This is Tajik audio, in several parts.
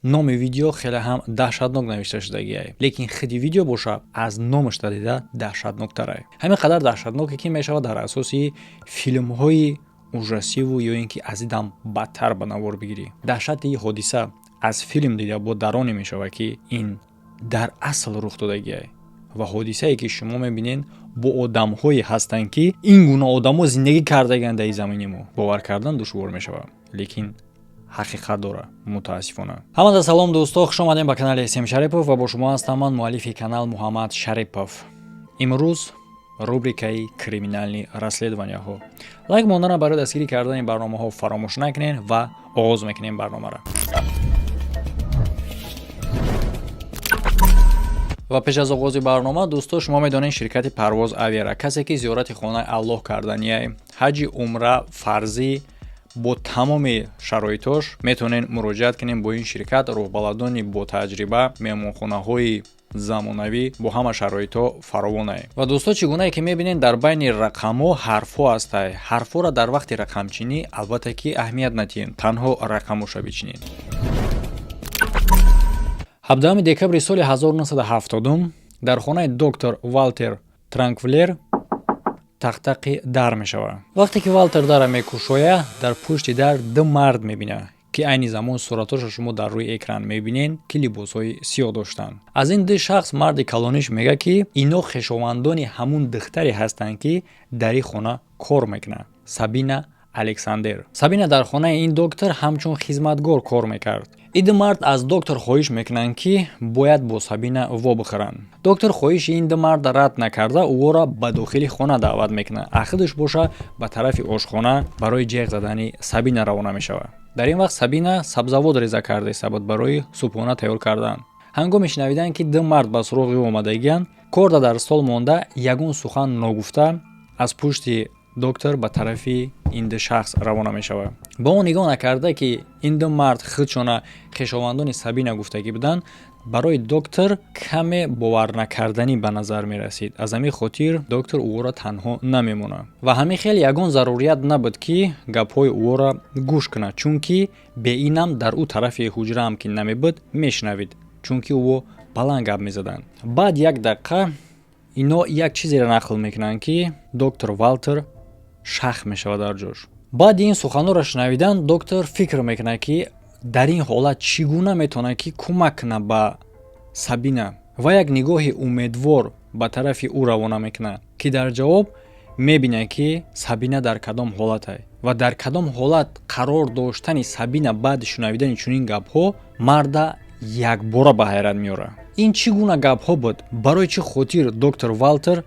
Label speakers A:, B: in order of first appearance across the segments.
A: Номи видео хеле ҳам даҳшатнок навишта шудагиай, лекин худи видео боша, аз номаш дида даҳшатноктарай. Ҳамин қадар даҳшатноке, ки мешавад дар асоси филмҳои ужасиву ё ин ки аз идам бадтар ба навор бигирӣ. Даҳшати ҳодиса аз филм дида бо дароне мешавад, ки ин дар асл рух додагиай ва ҳодисае, ки шумо мебинед, бо одамҳое ҳастанд, ки ин гуна одамо зиндагӣ кардагианд дар ин замини мо. Бовар кардан душвор мешавад, лекин ҳақиқат дорад, мутаассифона. Ҳамада салом, дӯсто, хуш омадем ба канали См Шарипов ва бо шумо ҳастам ман, муаллифи канал Муҳаммад Шарипов. Имрӯз рубрикаи криминальный расследованияҳо. Лайк мондана барои дастгирӣ кардани барномаҳо фаромӯш накунед ва оғоз мекунем барномаро. Ва пеш аз оғози барнома, дӯсто, шумо медонед, ширкати Парвоз Авиара, касе ки зиёрати хонаи Аллоҳ карданияй, ҳаҷи умра фарзӣ бо тамоми шароитош, метавонед муроҷиат кунем бо ин ширкат. Роҳбаладони ботаҷриба, меҳмонхонаҳои замонавӣ бо ҳама шароитҳо фаровонае. Ва дӯсто, чӣ гунае ки мебинед, дар байни рақамҳо ҳарфҳо ҳастай. Ҳарфҳоро дар вақти рақамчинӣ, албатта ки, аҳамият надиҳем, танҳо рақамоша бичинед. 17 декабри соли 1970 дар хонаи доктор Валтер Транквлер тақтақи дар мешавад. Вақте ки Валтер дара мекушояд, дар пушти дар ду мард мебинад, ки айни замон суратҳошо шумо дар рӯи экран мебинед, ки либосҳои сиёҳ доштанд. Аз ин ду шахс марди калониш мегӯяд, ки ино хешовандони ҳамун духтаре ҳастанд, ки дар ин хона кор мекунад, Сабина Александер. Сабина дар хонаи ин доктор ҳамчун хизматгор кор мекард. Ин ду мард аз доктор хоҳиш мекунанд, ки бояд бо Сабина вобихӯранд. Доктор хоҳиши ин ду мард рад накарда, ӯро ба дохили хона даъват мекунад, а худаш боша ба тарафи ошхона барои ҷеғ задани Сабина равона мешавад. Дар ин вақт Сабина сабзавот реза кардаиста буд барои субҳона тайёр кардан. Ҳангоми шунавидан, ки ду мард ба суроғи ӯ омадагиянд, корда дар стол монда, ягон сухан ногуфта, аз пушти доктор ба тарафи ин ду шахс равона мешавад. Ба он нигоҳ накарда, ки ин ду мард худшона хешовандони Сабина гуфтагӣ буданд, барои доктор каме боварнакарданӣ ба назар мерасид. Аз ҳамин хотир доктор ӯро танҳо намемонад ва ҳамин хел ягон зарурият набуд, ки гапҳои ӯро гӯш кунад, чунки беинам дар ӯ тарафи ҳуҷраам ки намебуд, мешунавид, чунки ӯ баланд гап мезаданд. Баъд як дақиқа ино як чизеро нақл мекунанд, ки доктор Валтер шах мешавад дар ҷош. Баъди ин суханҳоро шунавидан, доктор фикр мекунад, ки дар ин ҳолат чӣ гуна метавонад, ки кӯмак кунад ба Сабина, ва як нигоҳи умедвор ба тарафи ӯ равона мекунад, ки дар ҷавоб мебинад, ки Сабина дар кадом ҳолатай ва дар кадом ҳолат қарор доштани Сабина. Баъди шунавидани чунин гапҳо марда якбора ба ҳайрат меорад. Ин чӣ гуна гапҳо буд? Барои чӣ хотир доктор Валтер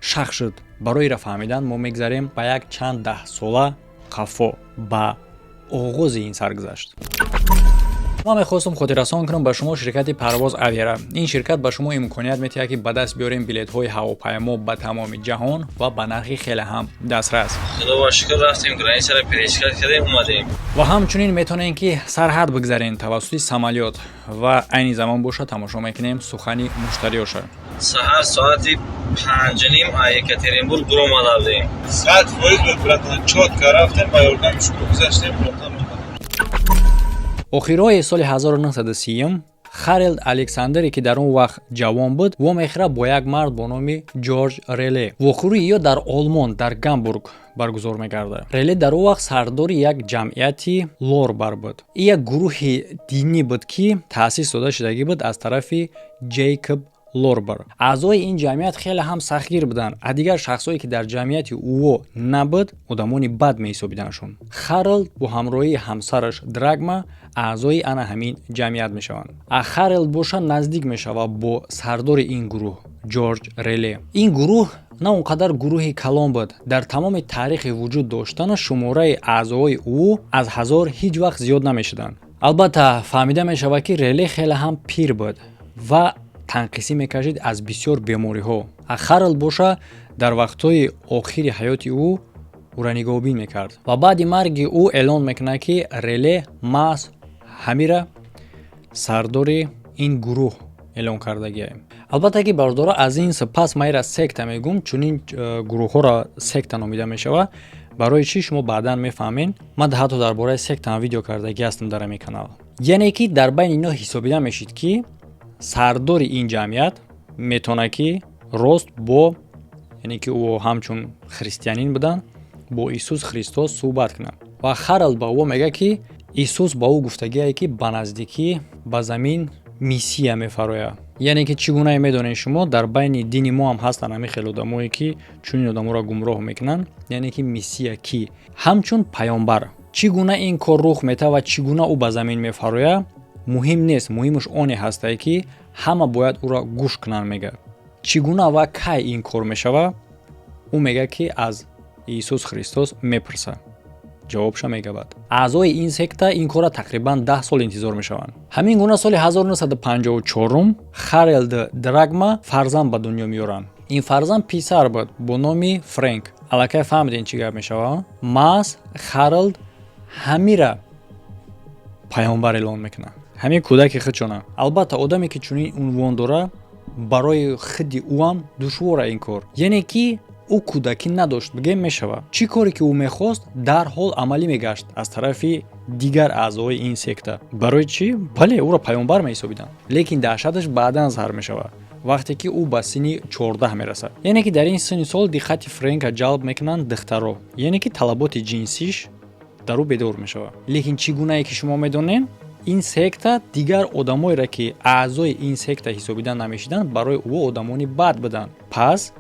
A: шах шуд? Барои ира фаҳмидан мо мегзарем ба як чанд даҳсола қафо, ба оғози ин саргузашт. Ман мехостам хотиррасон кунам ба шумо ширкати Парвоз Авиара. Ин ширкат ба шумо имконият медиҳад, ки ба даст биёрем билетҳои ҳавопаймо ба тамоми ҷаҳон ва ба нархи хеле ҳам дастрас.
B: Худо шукр, рафтем, границаро пересекать кардем, омадем.
A: Ва ҳамчунин метавонем, ки сарҳад бигзарем тавассути самолёт. Ва айни замон боша, тамошо мекунем сухани муштариёша.
B: Саҳар соати 5:30 а Екатеринбург буромада будем.
C: 100% буд, братан, чётко рафтем, ба ёрдами шумо гузаштем, братан.
A: Охирҳои соли 1930 Харелд Александре, ки дар он вақт ҷавон буд, вомехӯрад бо як мард бо номи Ҷорҷ Реле. Вохӯрии ё дар Олмон, дар Гамбург баргузор мегардад. Реле дар он вақт сардори як ҷамъияти Лорбар буд. Ин як гурӯҳи динӣ буд, ки таъсис дода шудагӣ буд аз тарафи Ҷейкоб Лорбер. Аъзои ин ҷамъият хеле ҳам сахтгир буданд, а дигар шахсҳое, ки дар ҷамъияти ӯо набуд, одамони бад меҳисобиданашон. Харолд бо ҳамроҳии ҳамсараш Драгма аъзои ана ҳамин ҷамъият мешаванд, а Харелд боша наздик мешавад бо сардори ин гурӯҳ, Ҷорҷ Реле. Ин гурӯҳ на он қадар гурӯҳи калон буд. Дар тамоми таърихи вуҷуд доштана шумораи аъзоҳои ӯ аз 1000 ҳеҷ вақт зиёд намешуданд. Албатта, фаҳмида мешавад, ки Реле хеле ҳам пир буд ва танқисӣ мекашид аз бисёр бемориҳо, а Харолд боша дар вақтҳои охири ҳаёти ӯ ӯра нигоҳубин мекард. Ва баъди марги ӯ эълон мекунад, ки Реле маҳз ҳамира сардори ин гурӯҳ эълон кардагиа. Албатта ки, бародаро, аз ин сипас ма ира секта мегӯм, чунин гурӯҳҳоро секта номида мешавад. Барои чӣ, шумо баъдан мефаҳмед. Ман ҳатто дар бораи сектаам видео кардагӣ ҳастам дар ҳамин канал. Яъне ки дар байни ино ҳисобида мешид, ки сардори ин ҷамъият метавонад, ки рост бо, яъне ки ӯ ҳамчун христианин буданд, бо Исус Христос суҳбат кунад. Ва Харалд ба ӯ мегӯяд, ки Исус ба ӯ гуфтагие, ки ба наздикӣ ба замин миссия мефарояд. Яъне ки чӣ гунае медонед шумо, дар байни дини мо ҳам ҳастанд ҳамин хел одамое, ки чунин одаморо гумроҳ мекунанд. Яъне ки миссия кӣ? Ҳамчун паёмбар. Чӣ гуна ин кор рух метавад ва чӣ гуна ӯ ба замин мефарояд, муҳим нест. Муҳимаш оне ҳастае, ки ҳама бояд ӯро гӯш кунанд, мегӯяд. Чӣ гуна ва кай ин кор мешавад, ӯ мегӯяд, ки аз Иисус Христос мепурсад, ҷавобша мегавад. Аъзои ин секта ин корра тақрибан 10 сол интизор мешаванд. Ҳамин гуна соли 1954 Харелд Драгма фарзанд ба дунё меоранд. Ин фарзанд писар буд бо номи Френк. Аллакай фаҳмидем, чӣ гап мешавад. Маҳз Харалд ҳамира паёмбар эълон мекунад, ҳамин кӯдаки худшона. Албатта, одаме ки чунин унвон дора, барои худи ӯам душвора ин кор. Яъне ки ӯ кӯдакӣ надошт, бигем мешавад. Чӣ коре ки ӯ мехост, дарҳол амалӣ мегашт аз тарафи дигар аъзои ин секта. Барои чӣ? Бале, ӯро паёмбар меҳисобиданд. Лекин даҳшаташ баъдан заҳр мешавад, вақте ки ӯ ба синни 14 мерасад. Яъне ки дар ин синни сол диққати Френка ҷалб мекунанд духтаро, яъне ки талаботи ҷинсиш дар ӯ бедор мешавад. Лекин чӣ гунае ки шумо медонед, ин секта дигар одамоеро, ки аъзои ин секта ҳисобида намешиданд, барои ӯ одамони бад буданд. Пас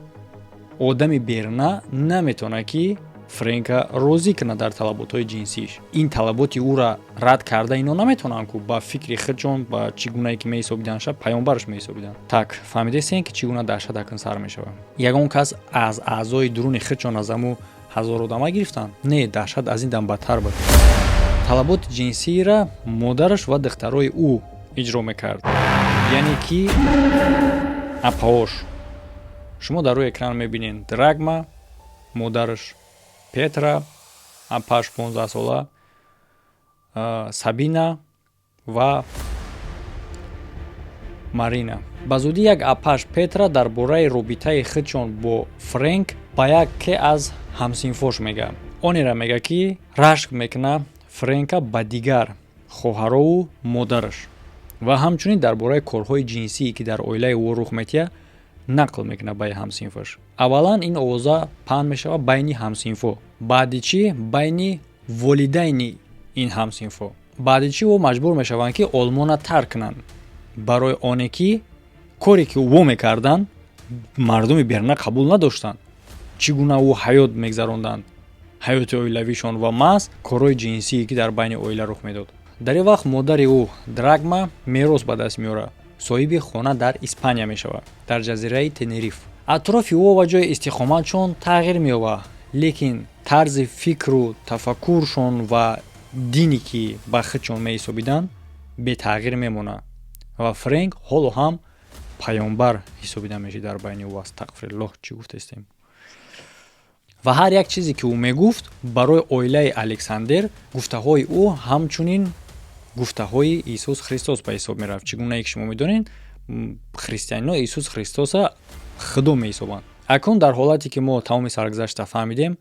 A: одами беруна наметавонад, ки Френка розӣ кунад дар талаботҳои ҷинсиш. Ин талаботи ӯра рад карда ино наметавонанд ку, ба фикри худшон, ба чӣ гунае ки меҳисобиданд, ша паёмбараш меҳисобиданд. Так, фаҳмидесен, ки чӣ гуна даҳшат акн сар мешавад? Ягон кас аз аъзои дуруни худшон аз аму 1000 одама гирифтанд? Не, даҳшат аз ин дам бадтар буд. Талаботи ҷинсиира модараш ва духтарои ӯ иҷро мекард, яъне ки апаош. Шумо дар рӯи экран мебинед: Драгма, модараш, Петра, апаш 15-сола, Сабина ва Марина. Ба зудӣ як апаш Петра дар бораи робитаи худшон бо Френк ба яке аз ҳамсинфош мегӯяд. Онеро мегӯяд, ки рашк мекунад Френка ба дигар хоҳарову модараш ва ҳамчунин дар бораи корҳои ҷинсие, ки дар оилаи ӯ рух метиҳад, нақл мекунад ба ҳамсинфаш. Аввалан ин овоза паҳн мешавад байни ҳамсинфо, баъди чӣ байни волидайни ин ҳамсинфо, баъди чӣ ӯ маҷбур мешаванд, ки Олмона тарк кунанд, барои оне ки коре ки ӯ мекарданд, мардуми беруна қабул надоштанд. Чӣ гуна ӯ ҳаёт мегзаронданд, ҳаёти оилавишон ва маҳз корҳои ҷинсие, ки дар байни оила рух медод. Дар ин вақт модари ӯ Драгма мерос ба даст меорад, соҳиби хона дар Испания мешавад, дар ҷазираи Тенериф. Атрофи ӯ ва ҷои истиқоматшон тағйир меёбад, лекин тарзи фикру тафаккуршон ва дине, ки ба худшон меҳисобиданд, бетағйир мемонад ва Френк ҳоло ҳам паёмбар ҳисобида мешид дар байни ӯ. Астағфируллоҳ, чӣ гуфтестем? Ва ҳар як чизе, ки ӯ мегуфт, барои оилаи Александр гуфтаҳои ӯ ҳамчунин гуфтаҳои Иисус Христос ба ҳисоб мерафт. Чӣ гунае ки шумо медонед, христианино Иисус Христоса худо меҳисобанд. Акнун дар ҳолате ки мо тамоми саргузашта фаҳмидем,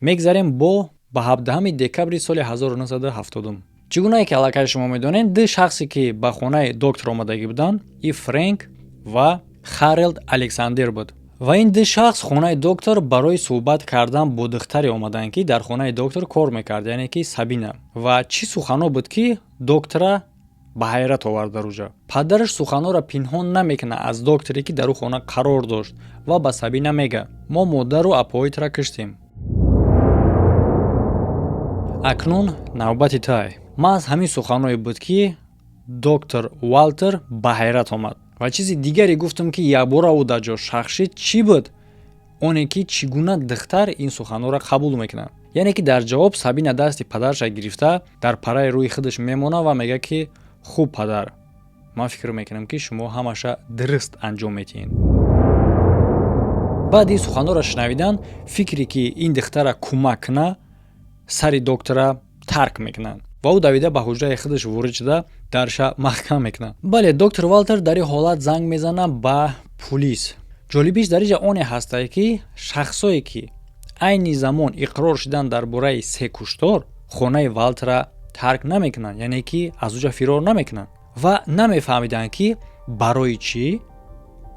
A: мегзарем бо ба 17 декабри соли 1970. Чӣ гунае ки аллакай шумо медонед, ду шахсе, ки ба хонаи доктор омадагӣ буданд, и Френк ва Харелд Александр буд. Ва ин ду шахс хонаи доктор барои суҳбат кардан бо духтаре омаданд, ки дар хонаи доктор кор мекард, яъне ки Сабина. Ва чӣ суханҳо буд, ки доктора ба ҳайрат овард дар уҷа? Падараш суханҳоро пинҳон намекунад аз докторе, ки дар ӯ хона қарор дошт, ва ба Сабина мегӯяд: «Мо модару апоитро киштем, акнун навбати тай». Маҳз ҳамин суханҳое буд, ки доктор Уалтер ба ҳайрат омад. Ва чизи дигаре гуфтам, ки якбора ӯ дар ҷо шах шид. Чӣ буд? Оне ки чӣ гуна духтар ин суханҳоро қабул мекунад? Яъне ки дар ҷавоб Сабина дасти падарша гирифта, дар параи рӯи худаш мемонад ва мегӯяд, ки «Хуб, падар, ман фикр мекунам, ки шумо ҳамаша дуруст анҷом медиҳед». Баъди ин суханҳоро шунавидан, фикре ки ин духтара кӯмак куна, сари доктора тарк мекунанд ва ӯ давида ба ҳуҷраи худаш ворид шуда, дарша маҳкам мекунад. Бале, доктор Валтер дар ин ҳолат занг мезанад ба пулис. Ҷолибиш дар инҷа оне ҳастае, ки шахсое, ки Айни замон иқрор шудан дар бораи се куштор хонаи Валтера тарк намекунанд, яъне ки аз уҷа фирор намекунанд ва намефаҳмиданд, ки барои чӣ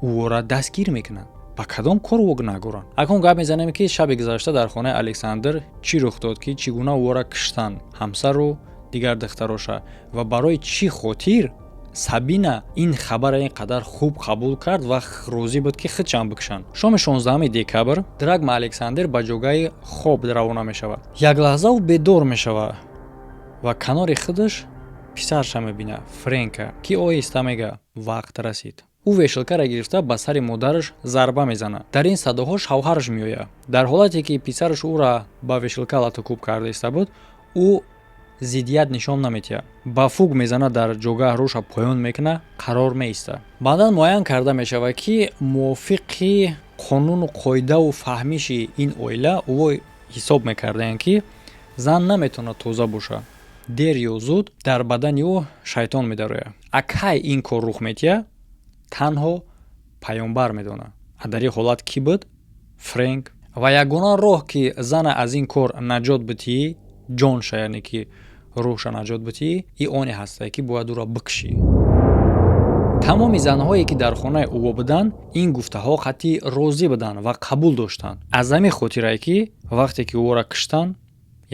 A: ӯро дастгир мекунанд, ба кадом кор ӯ гунаҳгоранд. Акнун гап мезанем, ки шаби гузашта дар хонаи Александр чӣ рух дод, ки чӣ гуна ӯро киштанд, ҳамсару дигар духтароша, ва барои чӣ хотир Сабина ин хабара ин қадар хуб қабул кард ва розӣ буд, ки худшам бикушанд. Шоми 16 декабр Драгма Александр ба ҷогаи хоб равона мешавад. Як лаҳза ӯ бедор мешавад ва канори худаш писарша мебинад, Френка, ки оҳиста мега: «Вақт расид». Ӯ вешалкара гирифта, ба сари модараш зарба мезанад. Дар ин садоҳо шавҳараш меояд. Дар ҳолате ки писараш ӯра ба вешалка латукӯб карда иста буд, ӯ зиддият нишон наметиҳад, ба фуг мезанад, дар ҷогаҳ рӯша поён мекунад, қарор меистад. Баъдан муайян карда мешавад, ки мувофиқи қонуну қоидаву фаҳмиши ин оила ӯ ҳисоб мекардаянд, ки зан наметавонад тоза бошад, дер ё зуд дар бадани ӯ шайтон медарояд. А кай ин кор рух метиҳад, танҳо паёмбар медонад. А дар ин ҳолат кӣ буд? Френк. Ва ягона роҳ, ки зана аз ин кор наҷот битиҳӣ, ҷонша, яъне ки рӯҳша наҷот битиҳӣ, и оне ҳастае, ки бояд ӯро бикушӣ. Тамоми занҳое, ки дар хонаи ӯ буданд, ин гуфтаҳо қатъӣ розӣ буданд ва қабул доштанд. Аз ҳамин хотирае, ки вақте ки ӯро киштанд,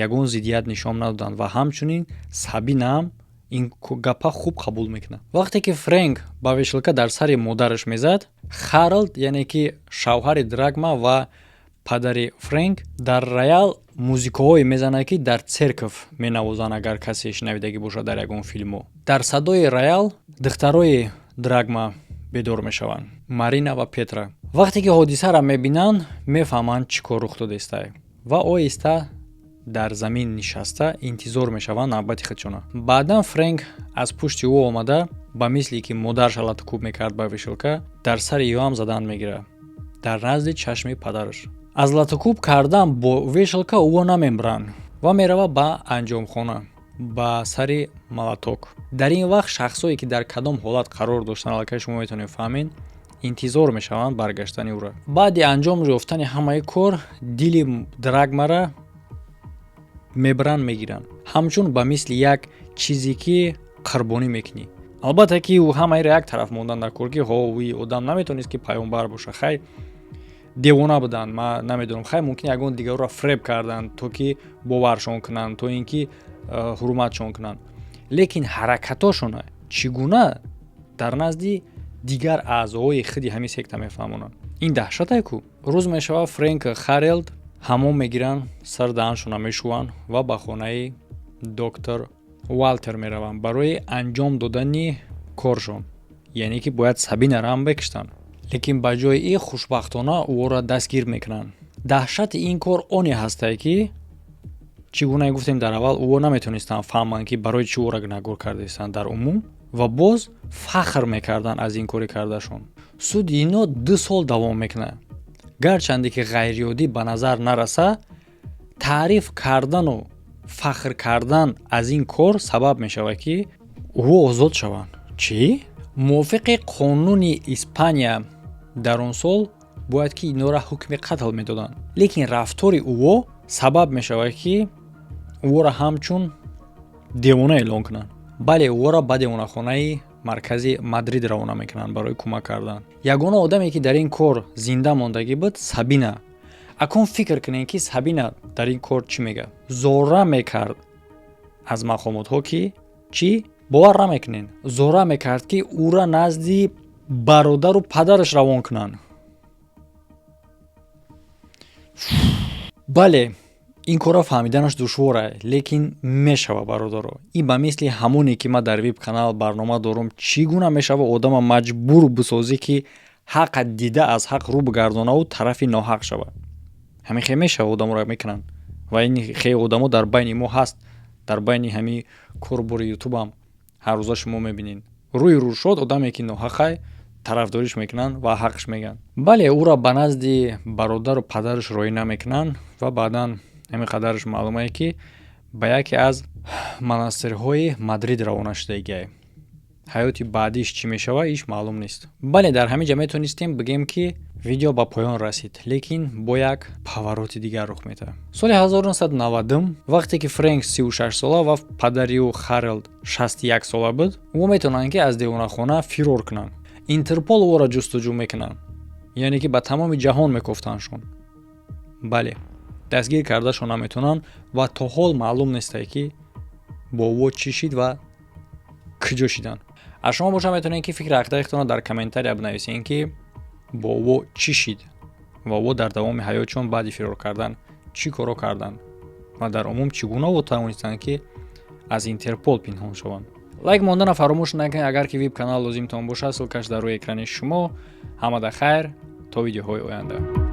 A: ягон зиддият нишон надоданд ва ҳамчунин Сабинаам ин гапа хуб қабул мекунад. Вақте ки Френк ба вешалка дар сари модараш мезад, Харалд, яъне ки шавҳари Драгма ва падари Френк, дар роял музикаҳое мезанад, ки дар церковь менавозанд. Агар касе шунавидагӣ бошад дар ягон филмҳо, дар садои роял духтарои Драгма бедор мешаванд, Марина ва Петра. Вақте ки ҳодисаро мебинанд, мефаҳманд, чӣ кор рух додаистае, ва оҳиста дар замин нишаста интизор мешаванд навбати худшона. Баъдан Френк аз пушти ӯ омада, ба мисле ки модарша латукӯб мекард ба вешалка, дар сари ӯ ҳам задан мегирад дар назди чашми падараш. Аз латукӯб кардан бо вешалка ӯо намембранд ва меравад ба анҷомхона ба сари молоток. Дар ин вақт шахсое, ки дар кадом ҳолат қарор доштанд, аллакай шумо метавонед фаҳмед, интизор мешаванд баргаштани ӯро. Баъди анҷом ёфтани ҳамаи кор дили Драгмара мебаранд, мегиранд, ҳамчун ба мисли як чизе, ки қурбонӣ мекунӣ. Албатта, ки ӯ ҳамаиро як тараф мондан дар кор, ки ҳо, ӯи одам наметавонист, ки паёмбар боша. Хай, девона буданд, ман намедонам. Хай, мумкин ягон дигарро фреб карданд, то ки боваршон кунанд, то ин ки ҳурматшон кунанд, лекин ҳаракатошона чӣ гуна дар назди дигар аъзоҳои худи ҳамин секта мефаҳмонанд? Ин даҳшате ку. Рӯз мешавад, Френк, Харелд ҳамом мегиранд, сар даҳаншона мешӯванд ва ба хонаи доктор Валтер мераванд барои анҷом додани коршон, яъне ки бояд Сабинаро ҳам бикуштанд. Лекин ба ҷои ин, хушбахтона, ӯро дастгир мекунанд. Даҳшати ин кор оне ҳастае, ки чӣ гуна гуфтем дар аввал, ӯо наметонистанд фаҳманд, ки барои чӣ ӯро гунаҳгор кардаистанд дар умум, ва боз фахр мекарданд аз ин кори кардашон. Суди ино 2 сол давом мекунад. Гарчанде ки ғайриоддӣ ба назар нараса, таъриф кардану фахр кардан аз ин кор сабаб мешавад, ки ӯ озод шаванд. Чӣ? Мувофиқи қонуни Испания дар он сол бояд ки инора ҳукми қатл медоданд, лекин рафтори ӯо сабаб мешавад, ки ӯро ҳамчун девона эълон кунанд. Бале, ӯро ба девонахонаи маркази Мадрид равона мекунанд барои кӯмак кардан. Ягона одаме, ки дар ин кор зинда мондагӣ буд, Сабина. Акун фикр кунед, ки Сабина дар ин кор чӣ мегӯяд. Зора мекард аз мақомотҳо, ки чӣ, бовар намекунед, зора мекард, ки ӯра назди бародару падараш равон кунанд. Бале, ин корро фаҳмиданаш душвора, лекин мешава, бародаро. Ин ба мисли ҳамоне, ки ман дар вип канал барнома дорум. Чӣ гуна мешава одама маҷбур бисозӣ, ки ҳақа дида аз ҳақ рӯ бигардонаву тарафи ноҳақ шавад? Ҳамин хел мешава, одаморо мекунанд ва ин хел одамо дар байни мо ҳаст, дар байни ҳамин корбори ютубам ҳаррӯза шумо мебинед. Рӯи рӯшод одаме, ки ноҳақай, тарафдориш мекунанд ва ҳақш мегӯянд. Бале, ӯро ба назди бародару падараш роҳӣ намекунанд ва баъдан ҳамин қадараш маълумае, ки ба яке аз монастирҳои Мадрид равона шудагиай. Ҳаёти баъдиш чӣ мешава, иш маълум нест. Бале, дар ҳамин ҷа метавонистем бигӯем, ки Видео ба поён расид, лекин бо як повороти дигар рух медиҳад. Соли 1990, вақте ки Френк 36 сола ва падари ӯ Харалд 61 сола буд, ӯ метавонанд, ки аз девонахона фирор кунанд. Интерпол ӯро ҷустуҷӯ мекунанд, яъне ки ба тамоми ҷаҳон мекофтандшон. Бале, дастгир кардашон наметавонанд ва то ҳол маълум нестае, ки бо ӯ чӣ шид ва куҷо шиданд. Аз шумо боша, метавонед, ки фикри ақидаи дар комментария бинависед, ки бо ӯ чӣ шид ва ӯ дар давоми ҳаётшон баъди фирор кардан чӣ коро карданд ва дар умум чӣ гуна ӯ тавонистанд, ки аз Интерпол пинҳон шаванд. Лайк мондана фаромӯш накунед. Агар ки вип канал лозимтон бошад, ссылкаш дар рӯи экрани шумо. Ҳамада хайр, то видеоҳои оянда.